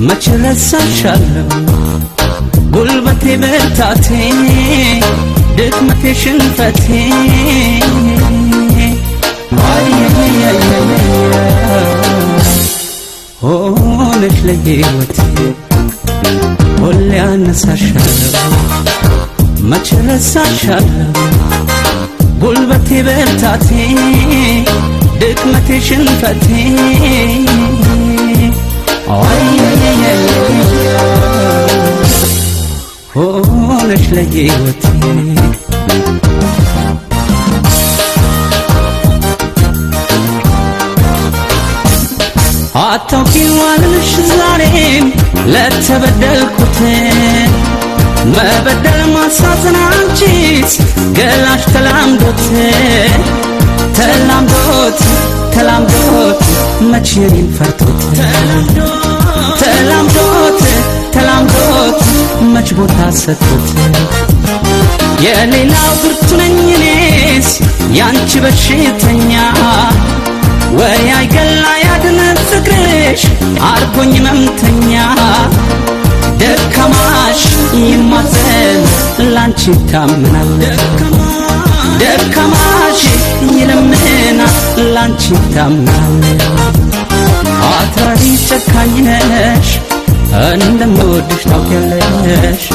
መች ረሳሻለሁ ጉልበቴ ብርታቴ ድክመቴ ሽንፈቴ ሆነሽ ለሕይወቴ ሁሌ አነሳሻለሁ መች ረሳሻለሁ ጉልበቴ ብርታቴ ድክመቴ ሽንፈቴ ሆነሽ ለሕይወቴ አታውቂው አልልሽ ዛሬም ለተበደልኩት መበደል ማሳዘን አንቺስ ገላሽ ተላምዶት ተላምዶት ተላምዶት መቼ እኔን ፈርቶት ተላምዶት ተላምዶት መች ቦታ ሰጥቶት የሌላው ብርቱ ነኝ እኔስ ያንቺ በሽተኛ ወይ አይገላ ያድን ፍቅርሽ አርጎኝ መምተኛ ደካማሽ ይማዘን ላንቺ ይታመናል ደካማሽ ይለምናል ላንቺ ይታመናል አትራሪ ጨካኝ ነሽ እንደምወድሽ ታውቂያለሽ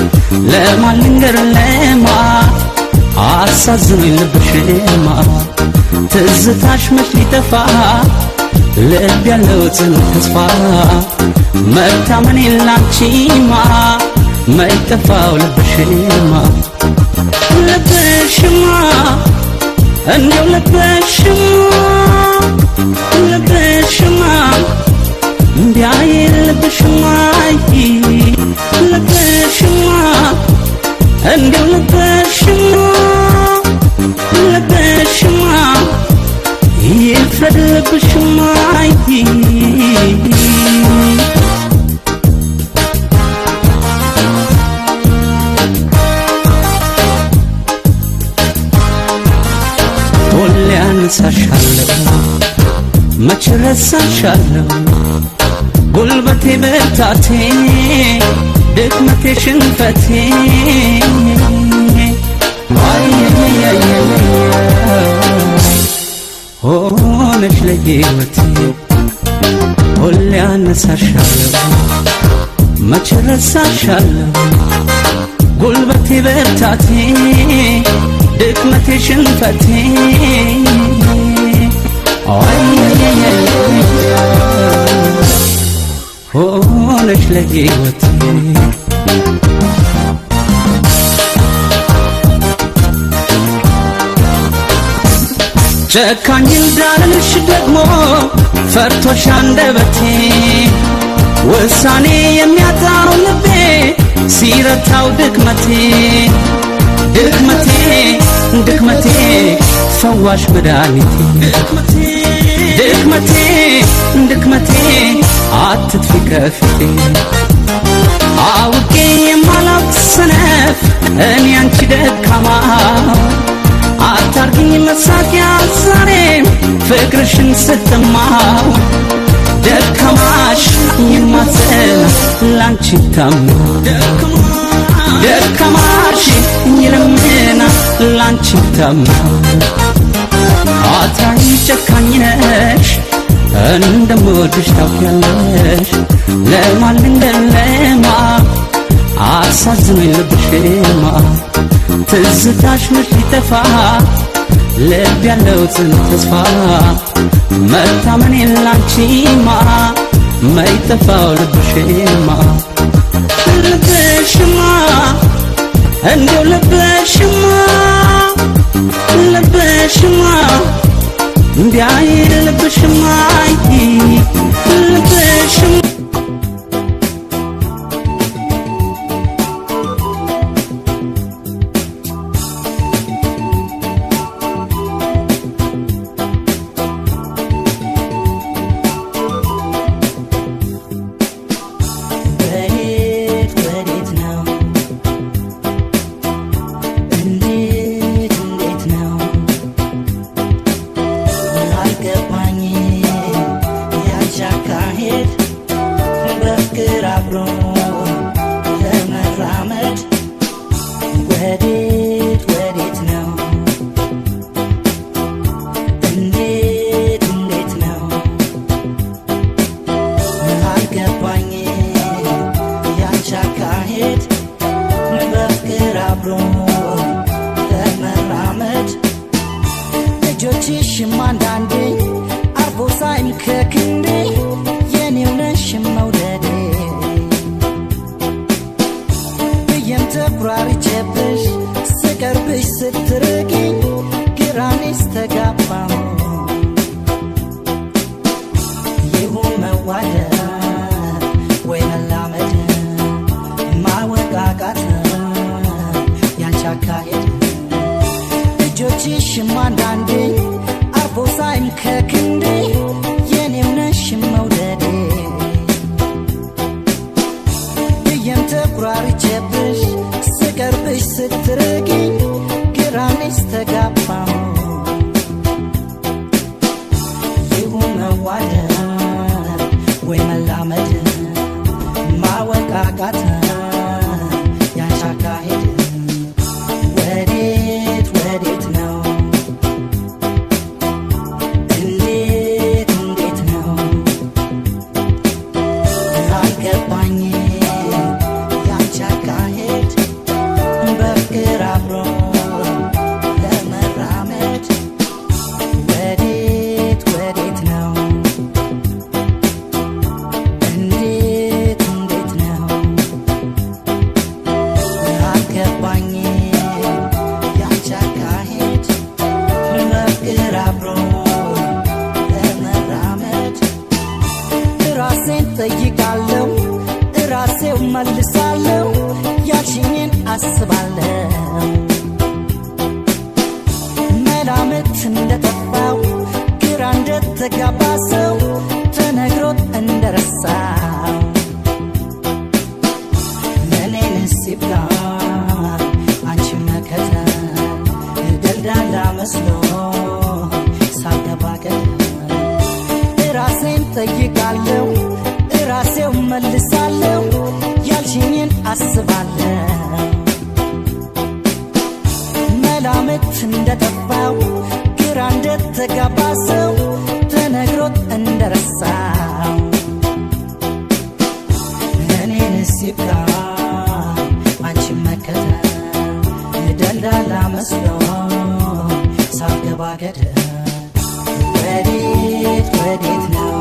ለማን ልንገር ለማ አሳዝኖኝ ልብሽማ ትዝታሽ መች ሊጠፋ ልብ ያለው ጽኑ ተስፋ መታመኔ ላንቺማ መይጠፋው ልብሽማ ልብሽማ እንደው ልብሽማ ልብሽማ እንዲያይ ልብሽማ ልብሽማ እንደው ልብሽማ ልብሽማ ይፍረድ ልብሽማ ሁሌ አነሳሻለሁ መች ረሳሻለሁ ጉልበቴ ብርታቴ ድክመቴ ሽንፈቴ ሆነሽ ለሕይወቴ ሁሌ አነሳሻለሁ መች ረሳሻለሁ ጉልበቴ ብርታቴ ድክመቴ ሽንፈቴ ሆነሽ ለሕይወቴ ጨካኝ እንዳልልሽ ደግሞ ፈርቶሽ አንደበቴ ውሳኔ የሚያጣው ልቤ ሲረታው ድክመቴ ድክመቴ ድክመቴ ፈዋሽ መድኃኒቴ ድክመቴ ድክመቴ አትጥፊ ከፊቴ አውቄ የማላውቅ ሰነፍ እኔ አንቺ ደካማ አታርጊኝ መሳቂያ ዛሬም ፍቅርሽን ስጠማው ደካማሽ ይማጸን ላንቺ ታምኖ ደካማሽ ይለምና ላንቺ ታምኖ አትራሪ ጨካኝ ነሽ እንደምወድሽ ታውቂያለሽ ለማን ልንገር ለማ አሳዝኖኝ ልብሽማ ትዝታሽ መች ሊጠፋ ልብ ያለው ጽኑ ተስፋ መታመኔ ላንቺማ መይጠፋው ልብሽማ ልብሽማ እንደው ልብሽማ ልብሽማ እንዲያይ ልብሽማ ልብሽማ ወዴት ወዴት ነው እንደ ስቀርብሽ ስትርቂኝ ግራኔስ ተጋባሁ። ይሁን መዋደድ ወይ መላመድ ማወቃቃት ያንቺ አካሄድ፣ እጆችሽም አንዳንዴ አርፎ ሳይም ከክንዴ የኔው ነሽ መውደዴ ብዬም ተኩራርቼብሽ ስቀርብሽ ስትርቂኝ ግራኔስ ተጋባሁ። ይሁን መዋደድ ወይ መላመድ ማወቃቃት ያንቺ አካሄድ፣ ወዴት ወዴት ነው? እንዴት እንዴት ነው? አልገባኝ ያንቺ አካሄድ በፍቅር አብሮ ለመራመድ፣ ወዴት ወዴት ነው? እንዴት እንዴት ነው? አልገባኝ ያንቺ አካሄድ በፍቅር አብሮ ለመራመድ። ራሴን ጠይቃለሁ፣ ራሴው መልሳለሁ፣ ያልሽኝን አስባለሁ። መላምት እንደጠፋው ግራ እንደተጋባ ሰው ተነግሮት እንደረሳው እኔንስ ይብላል አንቺ መከተል ደልዳላ መስሎ ሳልገባ ገደል። ራሴን ጠይቃለሁ፣ ራሴው መልሳለሁ፣ ያልሽኝን አስባለሁ። መላምት እንደጠፋው ግራ እንደተጋባ ሰው ተነግሮት እንደረሳው እኔንስ ይብላል አንቺ መከተል ደልዳላ መስሎ ሳልገባ ገደል፣ ወዴት ወዴት ነው?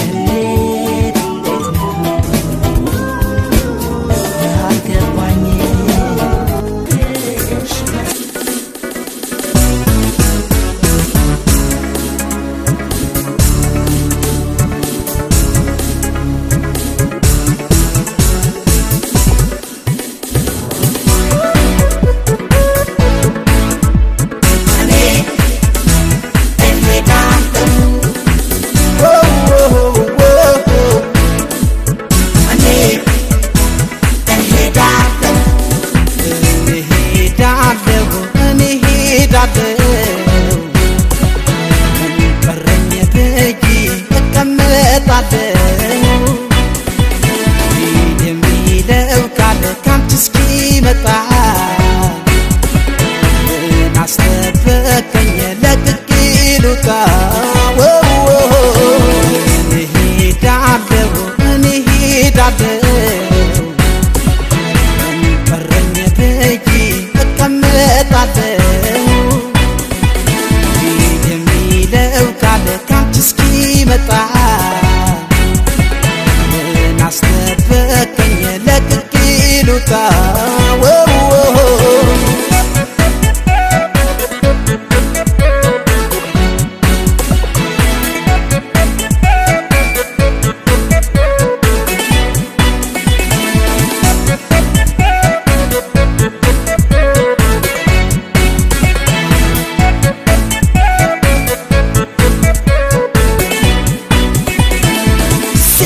እንዴት እንዴት ነው? አልገባኝ። እሄዳለሁ እኔ እሄዳለሁ፣ ምን ቀረኝ ብዬ እቀመጣለሁ? ሂድ የሚለው ቃል ካንቺ እስኪመጣ ምን አስጠበቀኝ ለቅቄ ልውጣ? እሄዳለሁ እኔ እሄዳለሁ፣ ምን ቀረኝ ብዬ እቀመጣለሁ? ሂድ የሚለው ቃል ካንቺ እስኪመጣ ምን አስጠበቀኝ ለቅቄ ልውጣ?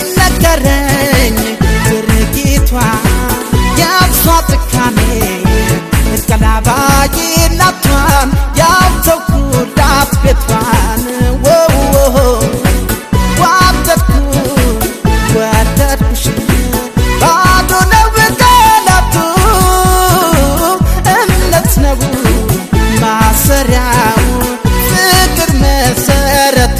ሲነገረኝ ድርጊቷ የእርሷ ጭካኔ ቀላባይነቷን ያልተውኩላት ቤቷን ወደድኩ ወደድኩሽ ባዶ ነው ቃላቱ፣ እምነት ነው ማሰሪያው ፍቅር መሰረቱ።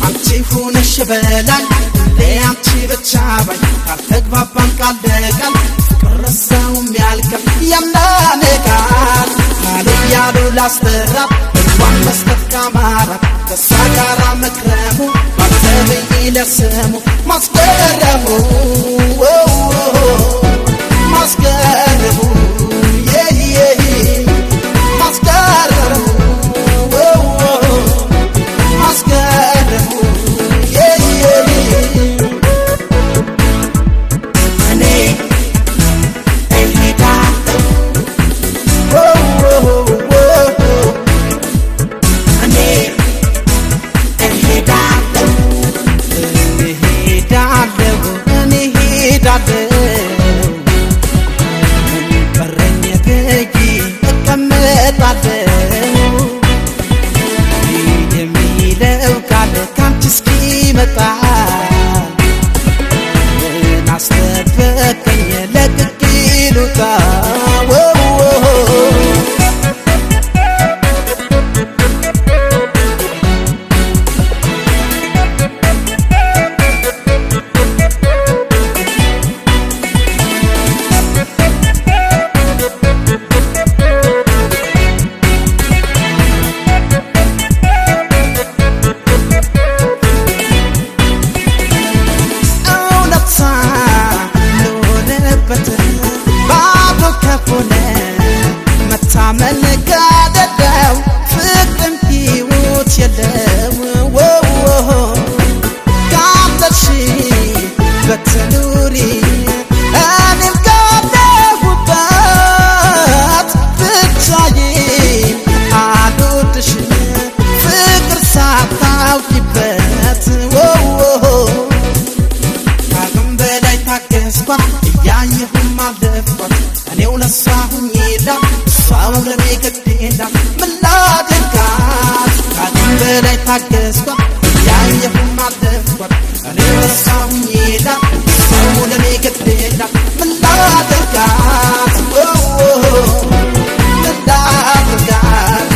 አንቺ ሁነሽ በላይ ሁሌ አንቺ ብቻ ባይ ካልተግባባን ቃል ለቃል ፍቅር ረሳውም ያልቃል ያናንቃል አሉ ያሉ ላስጠራት እንኳን መስጠት ካማራት ከሷ ጋራ መክረሙ ባልተብይ ለስሙ ማስገረሙ። እመጣለሁ የሚለው ካለ ካንቺ እስኪመጣ ምን አስደበቀኝ ለቅቄ ልውጣ። ባዶ ከሆነ መታመን ጋደዳው ፍቅርም ሕይወት የለው። ካለሽበት ኑሪ እኔም ካለሁበት፣ ብቻዬን አልወድሽም ፍቅር ሳታውቂበት። ከአቅም በላይ ታገስኳት እያየሁም አለፍኳት፣ እኔው ለሷ ሁኜላት እሷው ለኔ ግድ የላት። ምን ላድርጋት? ከአቅም በላይ ታገስኳት እያየሁም አለፍኳት፣ እኔው ለሷ ሁኜላት እሷው ለኔ ግድ የላት። ምን ላድርጋት? ምን ላድርጋት?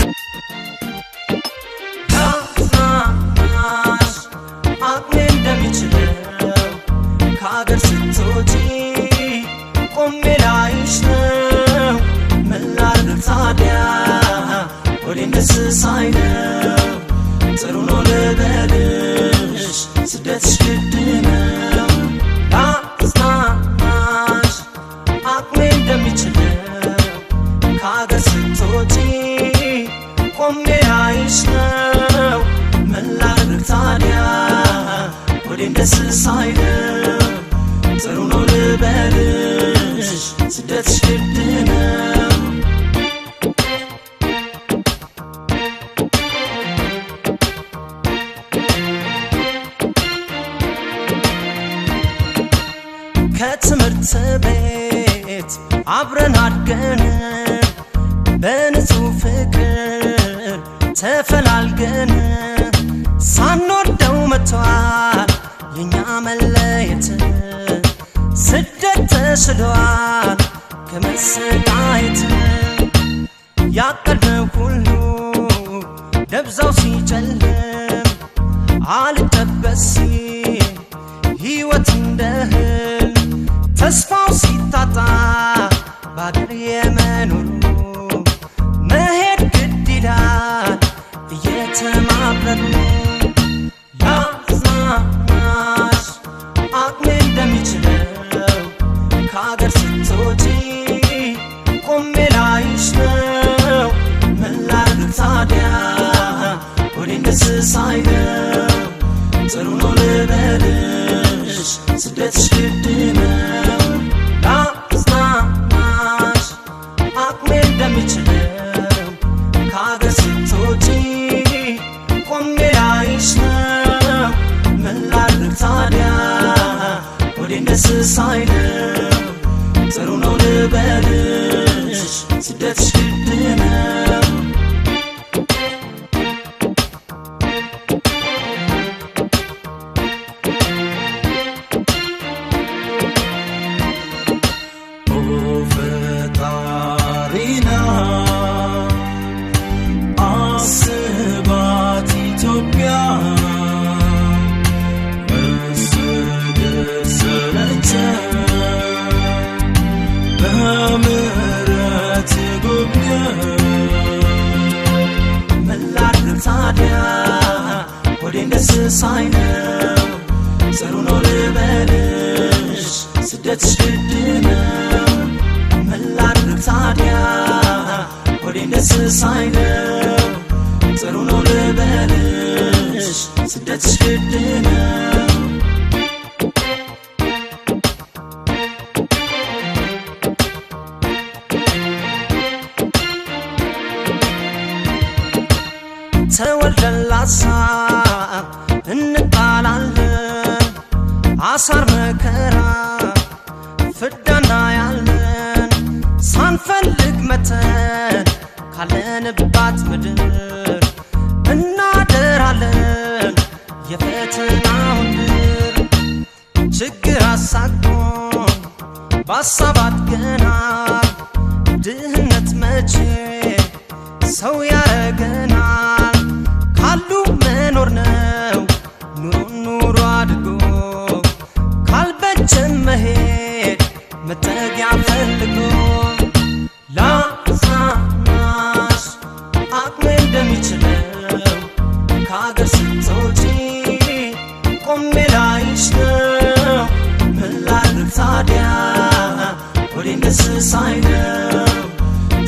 ላጽናናሽ አቅሜ እንደሚችለው፣ ከአገር ስትወጪ ቆሜ ላይሽ ነው። ምን ላድርግ ታዲያ ሆዴን ደስ ሳይለው፣ ጥሩ ነው ልበልሽ ስደትሽ ግድ ነው። ላጽናናሽ አቅሜ እንደሚችለው፣ ከአገር ስትወጪ ቆሜ ላይሽ ነው። ምን ላድርግ ታዲያ ሆዴን ደስ ሳይለው፣ ጥሩ ነው ልበልሽ ስደትሽ ግድ ነው። ከትምህርት ቤት አብረን አድገን በንጹህ ፍቅር ተፈላልገን፣ ሳንወደው መጥቷል የኛ መለየት፣ ስደት ተሽሏል ከመሰቃየት። ያቀድነው ሁሉ ደብዛው ሲጨልም፣ አልጠበስ ሲል ሕይወት እንደ ህልም፣ ተስፋው ሲታጣ በአገር የመኖሩ፣ መሄድ ግድ ይላል እየተማረሩ። ላጽናናሽ አቅሜ እንደሚችለው፣ ከአገር ስትወጪ ቆሜ ላይሽ ነው። ምን ላድርግ ታዲያ ሆዴን ደስ ሳይለው፣ ጥሩ ነው ልበልሽ ስደትሽ ግድ ነው። ላጽናናሽ አቅሜ እንደሚችለው፣ ከአገር ስትወጪ ቆሜ ላይሽ ነው። ምን ላድርግ ታዲያ ሆዴን ደስ ሳይለው፣ ጥሩ ነው ልበልሽ ስደትሽ ግድ ነው። ኦ ፈጣሪና አስባት ኢትዮጵያ፣ መሰደድ ሰለቸን፣ በምሕረት ጎብኘን። ምን ላድርግ ታዲያ ሆዴን ደስ ሳይለው፣ ጥሩ ነው ልበልሽ ስደትሽ ግድ ነው። ምን ላድርግ ታዲያ ሆዴን ደስ ሳይለው፣ ጥሩ ነው ልበልሽ ስደትሽ ግድ ነው። ተወልደን ላሳር እንባላለን፣ አሳር መከራ ፍዳና ያለን፣ ሳንፈልግ መተን ካለንባት ምድር እናደራለን የፈተናውን ድር። ችግር አሳቅቶን በሀሳብ አድገናል። ድህነት መቼ ሰው ያረገናል? ካሉ መኖር ነው ኑሮን ኑሮ አድርጎ፣ ካልበጀን መሄድ መጠጊያ ፈልጎ። ላጽናናሽ አቅሜ እንደሚችለው፣ ከአገር ስትወጪ ቆሜ ላይሽ ነው። ምን ላድርግ ታዲያ ሆዴን ደስ ሳይለው፣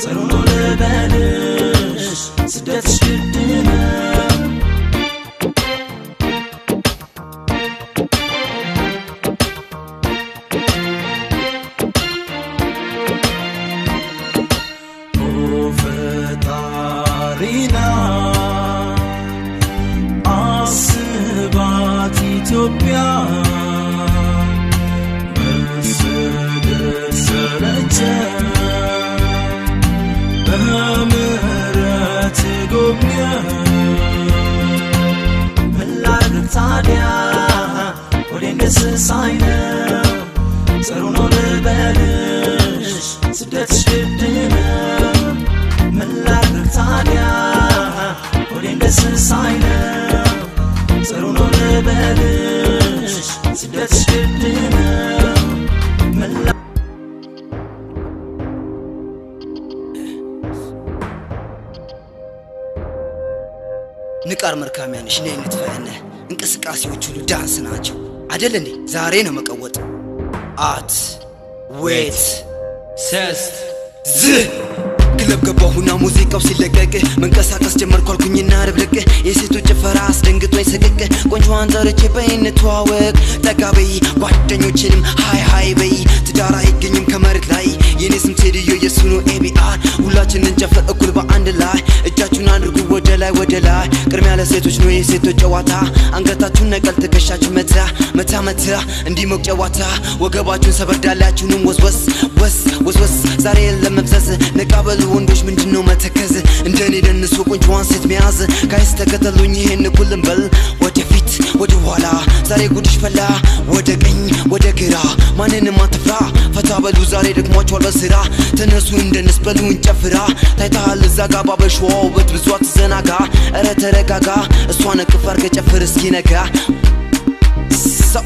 ጥሩ ነው ልበልሽ ስደትሽ ግድ ነው። ኦ ፈጣሪና አስባት ኢትዮጵያ፣ መሰደድ ሰለቸን፣ በምህረት ጎብኘን። ምን ላድርግ ታዲያ ሆዴን ደስ ሳይለው፣ ጥሩ ነው ልበልሽ ስደትሽ ግድ ነው። ምን ላድርግ ታዲያ ሆዴን ደስ ሳይለው፣ ጥሩ ነው ልበልሽ ስደትሽ ግድ ነው። ምን ንቃር መርካሚያንሽ ነይ እንትፈነ። እንቅስቃሴዎች ሁሉ ዳንስ ናቸው አደል እንዴ? ዛሬ ነው መቀወጥ። አት ዌት ሰስት ዝ ክለብ ገባሁና ሙዚቃው ሲለቀቅ መንቀሳቀስ ጀመርኩ አልኩኝና ድብልቅ። የሴቶች ጭፈራ አስደንግጦኝ ስቅቅ። ቆንጆዋን ጠርቼ በይ እንተዋወቅ፣ ጠጋ በይ፣ ጓደኞችንም hi hi በይ። ትዳር አይገኝም ከመሬት ላይ። የኔ ስም ቴዲዮ፣ የሱ ነው ኤቢአር። ሁላችን እንጨፍር እኩል በአንድ ላይ። እጃችሁን አድርጉ ወደ ላይ ወደ ላይ። ቅድሚያ ለሴቶች ነው የሴቶች ጨዋታ። አንገታችሁን ነቀል፣ ትከሻችሁ መታ መታ መታ፣ እንዲሞቅ ጨዋታ። ወገባችሁን ሰበር፣ ዳላችሁንም ወስወስ ወስ ወስወስ። ዛሬ የለም መፍዘዝ፣ ነቃ በሉ ወንዶች፣ ምንድነው መተከዝ? እንደኔ ደንሶ ቆንጆዋን ሴት መያዝ። Guys ተከተሉኝ፣ ይሄን እኩል እንበል። ወደፊት ወደ ኋላ፣ ዛሬ ጉድሽ ፈላ። ወደ ቀኝ ወደ ግራ፣ ማንንም አትፍራ። ፈታ በሉ ዛሬ፣ ደክሟቸዋል በስራ። ተነሱ እንደንስ በሉ እንጨፍራ። ታይተሃል እዛ ጋ ባበሽዋ ውበት፣ ብዙ አትዘናጋ፣ እረ ተረጋጋ። እሷን እቅፍ አድርገህ ጨፍር እስኪነጋ ሰው።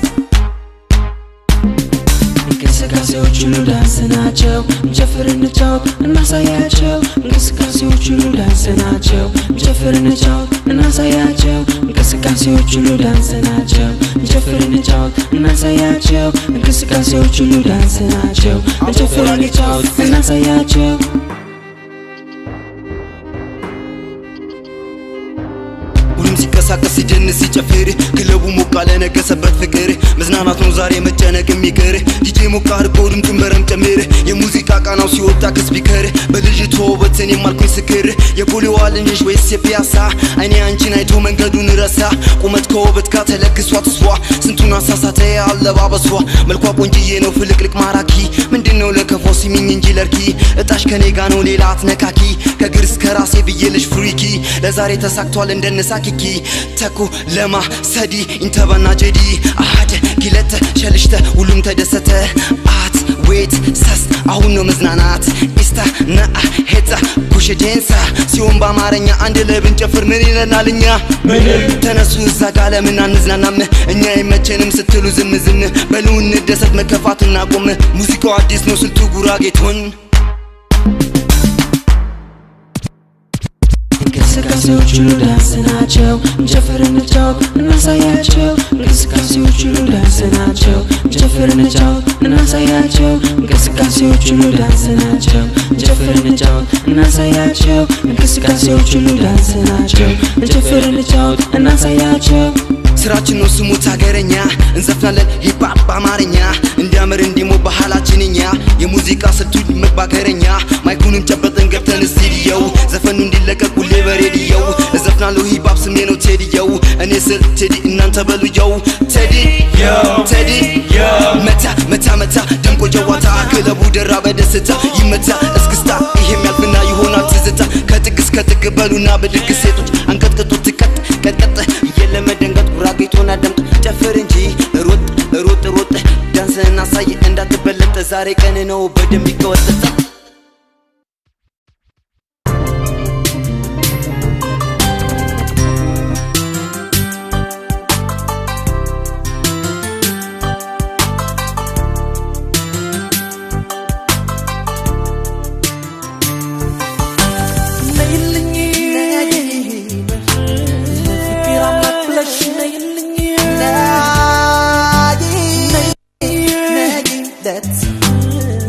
እንቅስቃሴዎች ሁሉ ዳንስ ናቸው። እንጨፍር፣ እንጫወት፣ እናሳያቸው። እንቅስቃሴዎች ሁሉ ዳንስ ናቸው። እንጨፍር፣ እንጫወት፣ እናሳያቸው። እንቅስቃሴዎች ሁሉ ዳንስ ናቸው። እንጨፍር፣ እንጫወት፣ እናሳያቸው። እንቅስቃሴዎች ሁሉ ዳንስ ናቸው። እንጨፍር፣ እንጫወት፣ እናሳያቸው። ሁሉም ሲንቀሳቀስ፣ ሲደንስ፣ ሲጨፍር፣ ክለቡ ሞቅ አለ፣ ነገሰበት ፍቅር። መዝናናት ነው ዛሬ፣ መጨነቅ የሚቀር። ዲጄ ሞቅ አድርጎ ድምፁን በረም ጨምር። የሙዚቃ ቃናው ሲወጣ ከ speaker፣ በልጅቷ ውበት እኔም አልኩኝ ስክር። የቦሌዋ ልጅ ወይስ የፒያሳ? አይኔ አንቺን አይቶ መንገዱን ረሳ። ቁመት ከውበት ጋር ተለክሷ ትሷ፣ ስንቱን አሳሳተ አለባበሷ። መልኳ ቆንጅዬ ነው ፍልቅልቅ ማራኪ። ምንድነው ለከፋው? ሲሚኝ እንጂ ለርኪ። እጣሽ ከኔ ጋ ነው፣ ሌላ አትነካኪ። ከግር እስከ ራሴ ብዬልሽ freaky። ለዛሬ ተሳክቷል፣ እንደነሳ ኪኪ። ተኩ ለማ ሰዲ ኢንተባና ጀዲ አሃደ ኪለተ ሸልሽተ፣ ሁሉም ተደሰተ። አት ዌት ሰስ አሁን ነው መዝናናት። ኢስታ ነአ ሄዛ ኩሽ ጄንሳ ሲሆን በአማርኛ አንድ ላይ ብንጨፍር ምን ይለናል እኛ? ተነሱ እዛ ጋ፣ ለምን አንዝናናም እኛ? የመቸንም ስትሉ ዝም ዝም በሉ፣ እንደሰት፣ መከፋት እናቁም። ሙዚቃው አዲስ ነው ስልቱ ጉራጌቶን። እንቅስቃሴዎች ሁሉ ዳንስ ናቸው። እንጨፍር፣ እንጫወት፣ እናሳያቸው። እንቅስቃሴዎች ሁሉ ዳንስ ናቸው። እንጨፍር፣ እንጫወት፣ እናሳያቸው። እንቅስቃሴዎች ሁሉ ዳንስ ናቸው። እንጨፍር፣ እንጫወት፣ እናሳያቸው። እንቅስቃሴዎች ሁሉ ዳንስ ናቸው። እንጨፍር፣ እንጫወት፣ እናሳያቸው። ስራችን ነው ስሙት ሀገረኛ። እንዘፍናለን hip hop በአማርኛ፣ እንዲያምር እንዲሞ ባህላችን እኛ። የሙዚቃ ስልቱ መባከረኛ። mic ኡንም ጨበጠን ገብተን ስቱዲዮው፣ ዘፈኑ እንዲለቀቅ ሁሌ በሬዲዮው። እዘፍናለሁ hip hop፣ ስሜ ነው ቴዲየው። እኔ ስል ቴዲ፣ እናንተ በሉ yo ቴዲ ቴዲ። መታ መታ መታ ደምቆ ጨዋታ፣ ክለቡ ደራ በደስታ። ይመታ እስክስታ፣ ይሄም ያልፍና ይሆናል ትዝታ። እስከ ጥግ በሉና ብድግ ሴቶች አንቀጥቅጡ ትቀጥ ቀጥቀጥ የለመደንገጥ ጉራጌቶን አደምጥ ጨፍር እንጂ ሮጥ ሮጥ ሮጥ ዳንስህን አሳይ እንዳትበለጥ ዛሬ ቀን ነው በደንብ ይቀወጥ። ነይልኝ ለፍቅር አምላክ ብለሽ ነይልኝ፣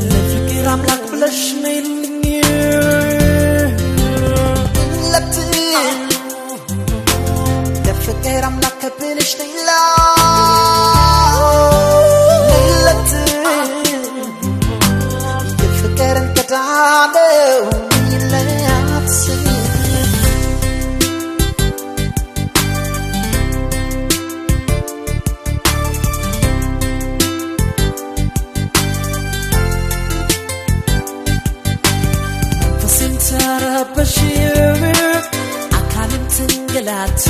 ለፍቅር አምላክ ብለሽ ነይልኝ። ለፍቅር አምላክ ብለሽ ነይለት፣ የፍቅርን ከዳለው ነይለት። መንፈሴም ተረበሽ፣ አካሌም ተንገላታ፣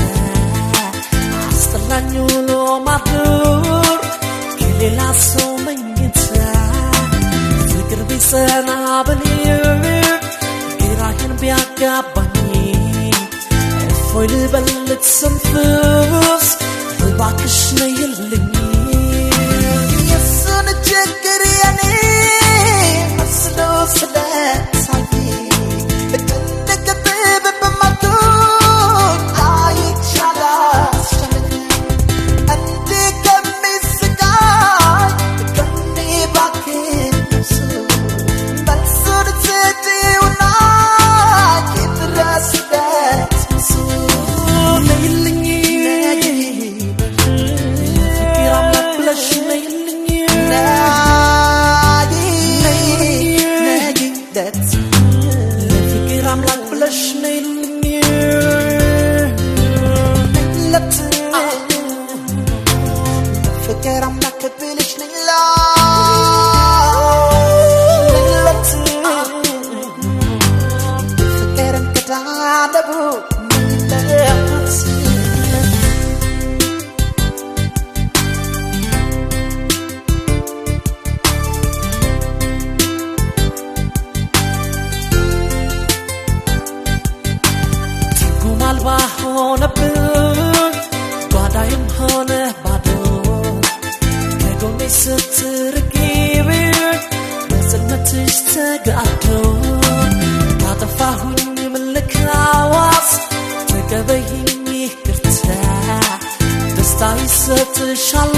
አስጠላኝ ውሎ ማደር ከሌላ ሰው መኝታ። ፍቅር ቢጸና በኔ ግራዬን ቢያጋባኝ፣ እፎይ ልበል ልተንፍስ፣ እባክሽ ነይልኝ። የሱን ችግር የኔ መስሎ ስለታየ ትልቅ ጥበብ በማቶኝ አይቻላስቻለኝ፣ እንዲህ ከሚስቃይ ከሚባክን ነፍሱ መልሱን ስጪውና ይድረስለት ብሱ። ነይልኝ ለፍቅር አምላክ ብለሽ ነይልኝ፣ ነይለት ለፍቅር አምላክ ብለሽ ነይልኝ። ለት ፍቅር አምላክ ብለሽ ነይለት፣ ፍቅርን ከዳለቡ ነይለት። ትርጉም አልባ ሆነብኝ ጓዳይም ሆነ ባዶ፣ ከጎኔ ስትርቂ በጽልመትሽ ተጋዶ። ካጠፋሁኝ ምልካዋስ ተቀበይኝ ይቅርታ፣ ደስታ ይሰጥሻል።